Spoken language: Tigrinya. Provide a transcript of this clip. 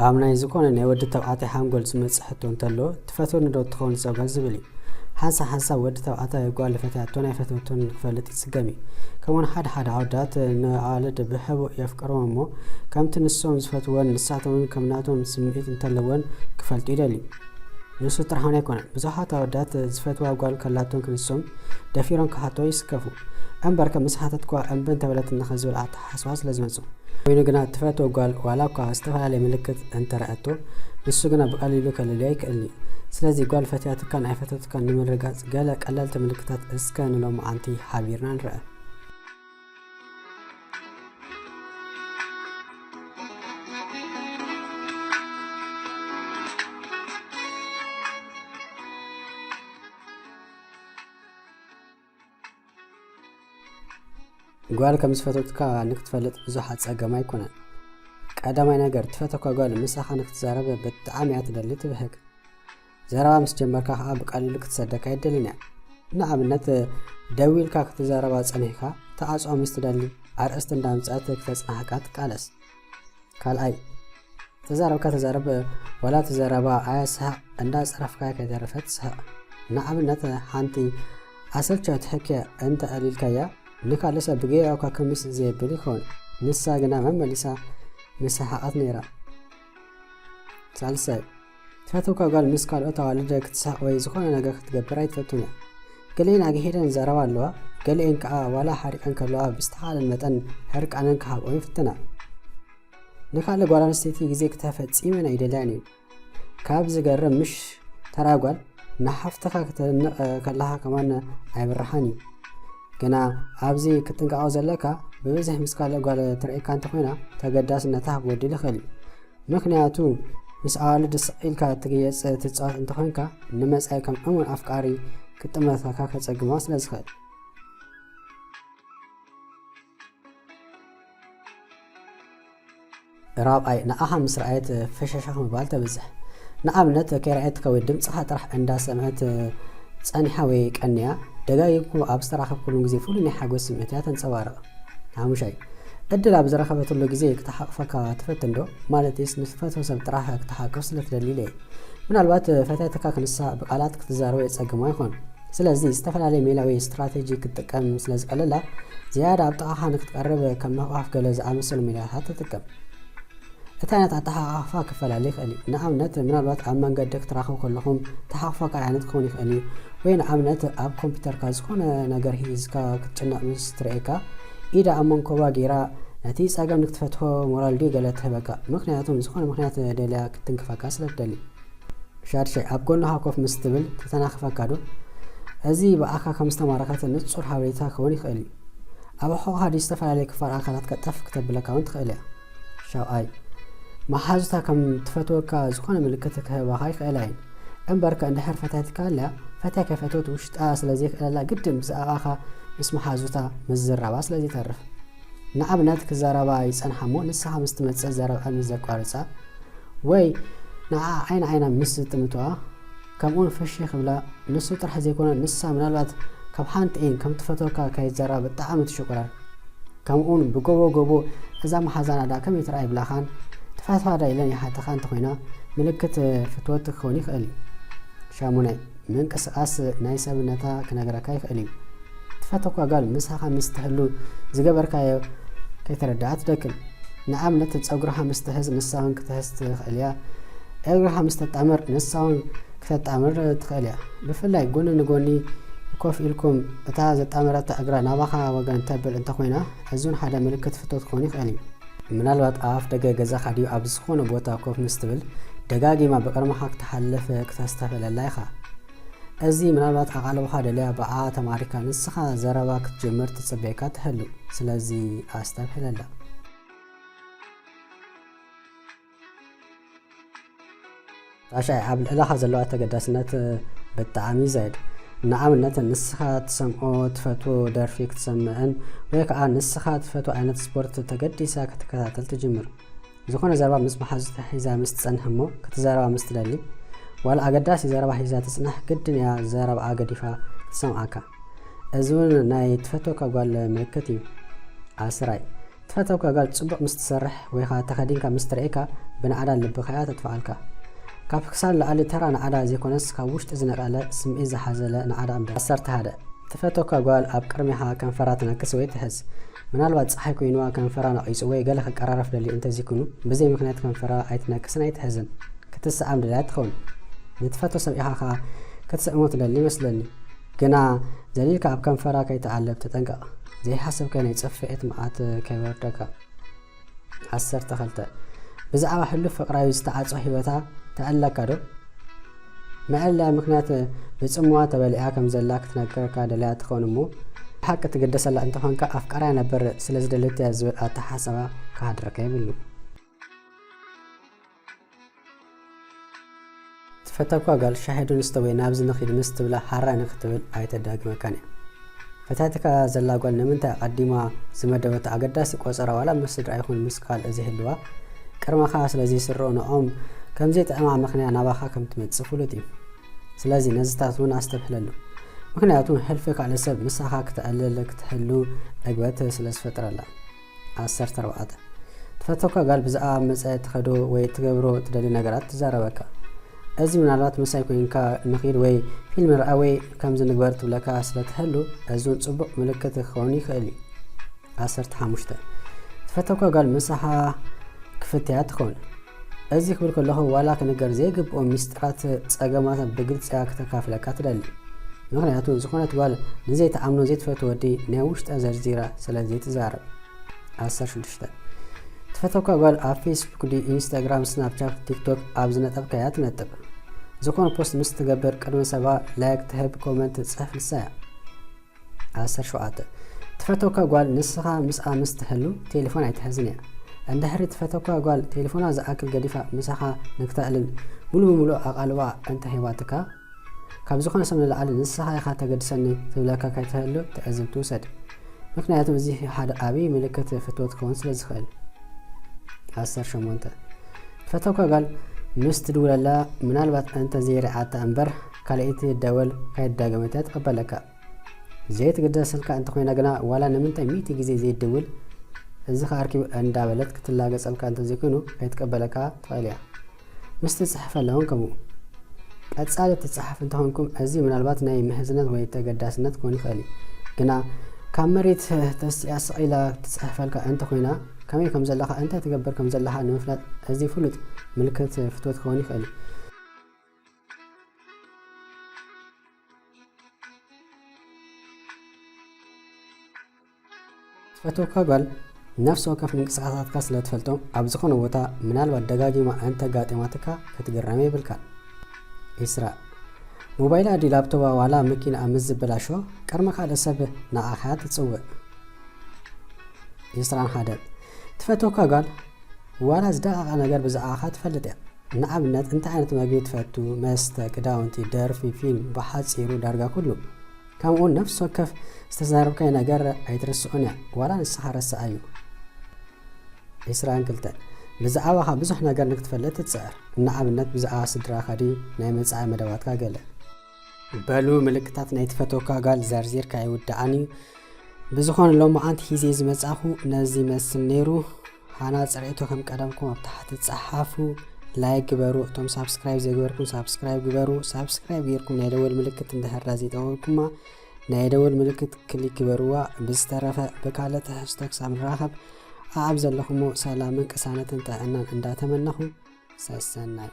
ኣብ ናይ ዝኾነ ናይ ወዲ ተባዕታይ ሓንጎል ዝመጽእ ሕቶ እንተሎ፣ "ትፈትወኒ ዶ ትኸውን እዛ ጓል?" ዝብል እዩ። ሓንሳብ ሓንሳብ ወዲ ተባዕታይ ጓል ፈትያቶን ኣይፈተወቶን ክፈልጥ ይጽገም እዩ። ከምኡውን ሓደ ሓደ ኣወዳት ንኣዋልድ ብሕቡእ የፍቅርወን እሞ፣ ከምቲ ንሶም ዝፈትወን ንሳቶም እውን ከም ናቶም ስምዒት እንተለወን ክፈልጡ ይደልዩ። ንሱ ጥራሕ እውን ኣይኮነን። ብዙሓት ኣወዳት ዝፈትዋ ጓል ከላቶም ክንሶም ደፊሮም ክሓቶ ይስከፉ። እምበርከ ምስ ሓተትኳ እምቢ እንተበለትኒ ዝብል ኣተሓሳስባ ስለ ዝመጽእ። ኮይኑ ግና ትፈትዎ ጓል ዋላ እኳ ዝተፈላለየ ምልክት እንተረኣቶ፣ ንሱ ግና ብቐሊሉ ከለልያ ኣይክእልን እዩ። ስለዚ ጓል ፈትያትካን ኣይፈተትካን ንምርግጋጽ ገለ ቀለልቲ ምልክታት እስከ ንሎማዓንቲ ሓቢርና ንርኣ። ጓል ከም ዝፈተትካ ንክትፈልጥ ብዙሕ ኣጸጋሚ ኣይኮነን። ቀዳማይ ነገር፣ ትፈተካ ጓል ምሳኻ ንክትዛረብ ብጣዕሚ እያ ትደሊ፣ ትብህግ። ዘረባ ምስ ጀመርካ ከኣ ብቐሊሉ ክትሰደካ ኣይደልን እያ። ንኣብነት፣ ደዊልካ ክትዛረባ ጸኒሕካ፣ ተዓጽዋ ምስ ትደሊ፣ ኣርእስቲ እንዳምጸኣት ክተጽናሕካ ትቃለስ። ካልኣይ፣ ተዛረብካ ተዛረብ፣ ዋላ እቲ ዘረባ ኣየስሕቕ፣ እንዳጸረፍካ ከይተረፈ ትስሕቕ። ንኣብነት፣ ሓንቲ ኣሰልቻዊት ሕክያ እንተ ኣልዒልካያ፣ ንኻልእ ሰብ ብጌጋኡ እኳ ክምስ ዘየብል ይኸውን። ንሳ ግና መመሊሳ ምሰሓቐት ነይራ። ሳልሳይ፣ ትፈትውካ ጓል ምስ ካልኦት ኣዋልድ ክትስሕቕ ወይ ዝኾነ ነገር ክትገብር ኣይትፈቱን እያ። ገሊኤን ኣግሒደን ይዛረባ ኣለዋ፣ ገሊኤን ከኣ ዋላ ሓሪቐን ከለዋ ብዝተኻለን መጠን ሕርቃነን ክሃብኦ ይፍትና። ንኻልእ ጓል ኣንስተይቲ ግዜ ክተፈጺመን ኣይደልያን እዩ። ካብ ዝገርም፣ ምሽ ተራ ጓል ንሓፍትኻ ክተድንቕ ከለኻ ከማን ኣይብርሃን እዩ። ግና ኣብዚ ክትጥንቀቖ ዘለካ፣ ብብዝሒ ምስ ካልእ ጓል ትርእየካ እንተኾይና፣ ተገዳስነታ ክጎድል ይኽእል እዩ። ምኽንያቱ፣ ምስ ኣዋልድ ስቕ ኢልካ ትግየጽ ትጻወት እንተኾይንካ፣ ንመጻኢ ከም እሙን ኣፍቃሪ ክትጥምተካ ከጸግማ ስለ ዝኽእል። ራብዓይ፣ ንኣኻ ምስ ረኣየት ፈሸሸኽ ምባል ተብዝሕ። ንኣብነት፣ ከይረኣየትካ ወይ ድምፅኻ ጥራሕ እንዳሰምዐት ጸኒሓ ወይ ቀንያ፣ ደጋጊምኩም ኣብ ዝተራኸብኩሉን ግዜ ፍሉይ ናይ ሓጎስ ስምዒት እያ ተንጸባርቕ። ሓሙሻይ፣ ዕድል ኣብ ዝረኸበትሉ ግዜ ክትሓቕፈካ ትፈትን ዶ? ማለትስ ንትፈትዎ ሰብ ጥራሕ ክትሓቅፍ ስለ ትደሊ ኢለ እየ። ምናልባት ፈታይትካ ክንሳ ብቃላት ክትዛረቦ የጸግማ ይኾን። ስለዚ ዝተፈላለየ ሜላ ወይ ስትራቴጂ ክትጥቀም ስለ ዝቀለላ፣ ዝያዳ ኣብ ጥቓኻ ንክትቀርብ ከም ምሕቋፍ ገለ ዝኣመሰሉ ሜላታት ትጥቀም። እቲ ዓይነት ኣተሓቋቕፋ ክፈላለ ይኽእል እዩ። ንኣብነት፣ ምናልባት ኣብ መንገዲ ክትራኸቡ ከለኹም ተሓቑፎ ካልእ ዓይነት ክኸውን ይኽእል እዩ። ወይ ንኣብነት፣ ኣብ ኮምፒውተርካ ዝኾነ ነገር ሒዝካ ክትጭነቕ ምስ ትርእየካ፣ ኢዳ ኣብ መንኮባ ገይራ ነቲ ጸገም ንክትፈትሖ ሞራል ድዩ ገለ ትህበካ። ምኽንያቱ፣ ዝኾነ ምኽንያት ደልያ ክትትንክፈካ ስለ ትደሊ። ሻድሻይ፣ ኣብ ጎንኻ ኮፍ ምስ ትብል ትተናኽፈካ ዶ? እዚ ብኣኻ ከም ዝተማረኸት ንጹር ሓበሬታ ክኸውን ይኽእል እዩ። ኣብ ሕቖኻ ድዩ ዝተፈላለየ ክፋል ኣካላት ቀልጠፍ ክተብለካ እውን ትኽእል እያ። ሻውዓይ፣ መሓዙታ ከም ትፈትወካ ዝኾነ ምልክት ክህባኻ ይኽእላ እየን። እምበርከ እንድሕር ፈታይትካ ኣልያ፣ ፈትያ ከይፈተወት ውሽጣ ስለ ዘይክእለላ ግድን ብዛዕባኻ ምስ መሓዙታ ምዝራባ ስለ ዘይተርፍ። ንኣብነት ክዛረባ ይጸንሓ እሞ ንስኻ ምስ ትመጽእ ዘረብዐን ምስ ዘቋርጻ፣ ወይ ንዓ ዓይኒ ዓይና ምስ ዝጥምትዋ፣ ከምኡውን ፍሽኽ ክብላ፣ ንሱ ጥራሕ ዘይኮነ ንሳ ምናልባት ካብ ሓንቲ ዒን ከም ትፈትወካ ከይትዘርባ ብጣዕሚ ትሽቁረር። ከምኡውን ብጎቦ ጎቦ እዛ መሓዛና ደኣ ከመይ ትረኣ ይብላኻን ትፈትዋ ዶ ኢለን ይሓታኻ እንተኾይና ምልክት ፍትወት ክኸውን ይኽእል እዩ። ሻሙናይ፣ ምንቅስቓስ ናይ ሰብነታ ክነግረካ ይኽእል እዩ። ትፈተኳ ጓል ምሳኻ ምስ ትህሉ ዝገበርካዮ ከይተረድኣ ትደክም። ንኣብነት ጸጉርኻ ምስ ትሕዝ ንሳ እውን ክትሕዝ ትኽእል እያ። እግርኻ ምስ ተጣምር ንሳ እውን ክተጣምር ትኽእል እያ። ብፍላይ ጎኒ ንጎኒ ኮፍ ኢልኩም እታ ዘጣመረታ እግራ ናባኻ ወገን ተብል እንተኾይና፣ እዚ እውን ሓደ ምልክት ፍትወት ክኸውን ይኽእል እዩ። ምናልባት ኣብ ኣፍ ደገ ገዛኻ ድዩ ኣብ ዝኾነ ቦታ ኮፍ ምስ ትብል ደጋጊማ ብቕድመኻ ክትሓልፍ ክተስተብህለላ ኢኻ። እዚ ምናልባት ኣቓልቦኻ ደልያ ብኣ ተማሪካ ንስኻ ዘረባ ክትጅምር ትጽበየካ ትህሉ። ስለዚ ኣስተብህለላ። ታሽዓይ፣ ኣብ ልዕለኻ ዘለዋ ተገዳስነት ብጣዕሚ ይዛይድ። ንኣብነት፣ ንስኻ ትሰምዖ ትፈትዎ ደርፊ ክትሰምዕን ወይ ከዓ ንስኻ ትፈትዎ ዓይነት ስፖርት ተገዲሳ ክትከታተል ትጅምር። ዝኾነ ዘረባ ምስ መሓዙታ ሒዛ ምስ ትጸንሕ እሞ ክትዛረባ ምስ ትደሊ፣ ዋላ ኣገዳሲ ዘረባ ሒዛ ትጽናሕ፣ ግድን እያ ዘረባኣ ገዲፋ ክትሰምዓካ። እዚ እውን ናይ ትፈትወካ ጓል ምልክት እዩ። ዓስራይ፣ ትፈተውካ ጓል ጽቡቕ ምስ ትሰርሕ ወይ ኸዓ ተኸዲንካ ምስ ትርእየካ ብናዕዳ ልብኻ እያ ተጥፍኣልካ። ካብ ክሳድ ላዕሊ ተራ ናዕዳ ዘይኮነስ ካብ ውሽጢ ዝነቐለ ስምዒት ዝሓዘለ ናዕዳ እምበር። ዓሰርተ ሓደ ትፈተውካ ጓል ኣብ ቅድሜኻ ከንፈራ ትነክስ ወይ ትሕዝ። ምናልባት ጸሓይ ኮይንዋ ከንፈራ ነቒጹ ወይ ገለ ክቀራረፍ ደልዩ እንተዝይኩኑ ብዘይ ምኽንያት ከንፈራ ኣይትነክስን ኣይትሕዝን። ክትስዓም ደልያ ትኸውን። ንትፈቶ ሰብ ኢኻ ኸዓ ክትስዕሞ ትደሊ ይመስለኒ። ግና ዘሊልካ ኣብ ከንፈራ ከይትዓልብ ተጠንቀቕ። ዘይሓሰብካዮ ናይ ጽፍዒት መዓት ከይወርደካ። ዓሰርተ ክልተ ብዛዕባ ሕሉፍ ፍቕራዊ ዝተዓጾ ህይወታ ተዕልለካ ዶ? መዕለያ ምኽንያት ብጽምዋ ተበሊዓ ከም ዘላ ክትነግረካ ደልያ ትኸውን እሞ፣ ብሓቂ ትግደሰላ እንተኾንካ ኣፍቃርያ ነበር ስለ ዝደለትያ ዝብል ኣተሓሳስባ ክሃድረካ የብሉን። ትፈተኳ ጓል ሻሂ ዶ ንስተ ወይ ናብዚ ንኺድ ምስ ትብላ ሃራይ ንኽትብል ኣይተዳግመካን እያ። ፈታቲካ ዘላ ጓል ንምንታይ ኣቐዲማ ዝመደበቶ ኣገዳሲ ቆጸራ ዋላ ምስ ስድራ ይኹን ምስ ካልእ ዘይህልዋ ቅድመኻ ስለ ዘይስርዑ ንዖም ከም ዘይጥዕማ ምኽንያ ናባኻ ከም ትመጽእ ፍሉጥ እዩ። ስለዚ ነዚታት እውን ኣስተብህለሉ። ምኽንያቱ ሕልፊ ካልእ ሰብ ምሳኻ ክተዕልል ክትህሉ ዕግበት ስለ ዝፈጥረላ። ዓሰርተ ኣርባዕተ ትፈተኳ ጓል ብዛዕባ መጻኢ ትኸዶ ወይ ትገብሮ ትደሊ ነገራት ትዛረበካ። እዚ ምናልባት ምሳይ ኮይንካ ንኺድ ወይ ፊልም ርኣ ወይ ከምዚ ንግበር ትብለካ ስለ ትህሉ እዚ እውን ጽቡቕ ምልክት ክኸውን ይኽእል እዩ። ዓሰርተ ሓሙሽተ ትፈተኳ ጓል ምሳኻ ክፍትያ ትኸውን። እዚ ክብል ከለኹ ዋላ ክንገር ዘይግብኦ ሚስጥራት ጸገማት ብግልጽ እያ ክተካፍለካ ትደሊ። ምኽንያቱ ዝኾነት ጓል ንዘይትኣምኖ ዘይትፈቱ ወዲ ናይ ውሽጣ ዘርዚራ ስለ ዘይትዛረብ። ዓሰርተ ሽዱሽተ ትፈተኳ ጓል ኣብ ፌስቡክ ድዩ ኢንስታግራም ስናፕቻት ቲክቶክ ኣብ ዝነጠብካያ ትነጥብ። ዝኾነ ፖስት ምስ ትገብር ቅድሚ ሰባ ላይክ ትህብ ኮመንት ትጽሕፍ ንሳ እያ። ዓሰርተ ሸውዓተ ትፈተኳ ጓል ንስኻ ምስኣ ምስ ትህሉ ቴሌፎን ኣይትሕዝን እያ። እንድሕሪ ትፈተኳ ጓል ቴሌፎና ዝኣክል ገዲፋ ምሳኻ ንክተዕልል ሙሉ ብሙሉ ኣቓልባ እንተሂባትካ ካብ ዝኾነ ሰብ ንላዕሊ ንስኻ ኢኻ ተገድሰኒ ትብለካ ከይትህሉ ትዕዝብቲ ውሰድ። ምኽንያቱ እዚ ሓደ ዓብዪ ምልክት ፍትወት ክኸውን ስለ ዝኽእል። ዓሰርተ ሸሞንተ ትፈተኳ ጓል ምስ ትድውለላ ምናልባት እንተ ዘይርዓታ እምበር ካልኣይቲ ደወል ከይደጋገመት እያ ትቕበለካ። ዘይትግደሰልካ እንተኾይና ግና ዋላ ንምንታይ ሚእቲ ግዜ ዘይትድውል እዚ ከኣ ኣርኪብ እንዳበለት ክትላገጸልካ እንተዘይኮይኑ ከይትቀበለካ ትኽእል እያ። ምስ ትጽሕፈላ እውን ከምኡ። ቀጻሊ ትጽሓፍ እንተኾንኩም እዚ ምናልባት ናይ ምሕዝነት ወይ ተገዳስነት ክኾን ይኽእል እዩ። ግና ካብ መሬት ተሲኣ ስቕ ኢላ ትጽሕፈልካ እንተኾይና ከመይ ከም ዘለኻ እንታይ ትገብር ከም ዘለኻ ንምፍላጥ እዚ ፍሉጥ ምልክት ፍትወት ክኸውን ይኽእል እዩ። ትፈትወካ ጓል ነፍሲ ወከፍ ምንቅስቃሳትካ ስለ ትፈልጦ ኣብ ዝኾነ ቦታ ምናልባት ደጋጊማ እንተጋጢማትካ ክትግረም የብልካን። ኢስራ ሞባይላ ድዩ ላፕቶባ ዋላ መኪናኣ ምስ ዝበላሾ ቅድሚ ካልእ ሰብ ንዓኻ ትጽውዕ። ኢስራን ሓደ ትፈትወካ ጓል ዋላ ዝደቓቐ ነገር ብዛዕባኻ ትፈልጥ እያ። ንኣብነት እንታይ ዓይነት መግቢ ትፈቱ፣ መስተ፣ ክዳውንቲ፣ ደርፊ፣ ፊልም፣ ብሓጺሩ ዳርጋ ኩሉ። ከምኡውን ነፍሲ ወከፍ ዝተዛረብካዮ ነገር ኣይትርስዖን እያ፣ ዋላ ንስኻ ረስዓዮ። ዒስራን ክልተን ብዛዕባኻ ብዙሕ ነገር ንክትፈልጥ ትጽዕር። ንኣብነት ብዛዕባ ስድራኻ ድዩ ናይ መጻኢ መደባትካ ገለ። በሉ ምልክታት ናይ ትፈትወካ ጓል ዘርዚርካ ኣይውዳእን እዩ። ብዝኾነ ሎማዓንቲ ሒዘ ዝመጻኹ ነዚ ይመስል ነይሩ። ሃናጺ ርእይቶ ከም ቀደምኩም ኣብ ታሕቲ ጸሓፉ፣ ላይክ ግበሩ። እቶም ሳብስክራይብ ዘይገበርኩም ሳብስክራይብ ግበሩ። ሳብስክራይብ ጌርኩም ናይ ደወል ምልክት እንድሕር ዳ ዘይጠወልኩማ ናይ ደወል ምልክት ክሊክ ግበርዋ። ብዝተረፈ ብካልእ ትሕዝቶ ክሳብ ንራኸብ ኣኣብ ዘለኹሞ ሰላምን ቅሳነትን ጥዕናን እንዳተመነኹ ሰሰናይ።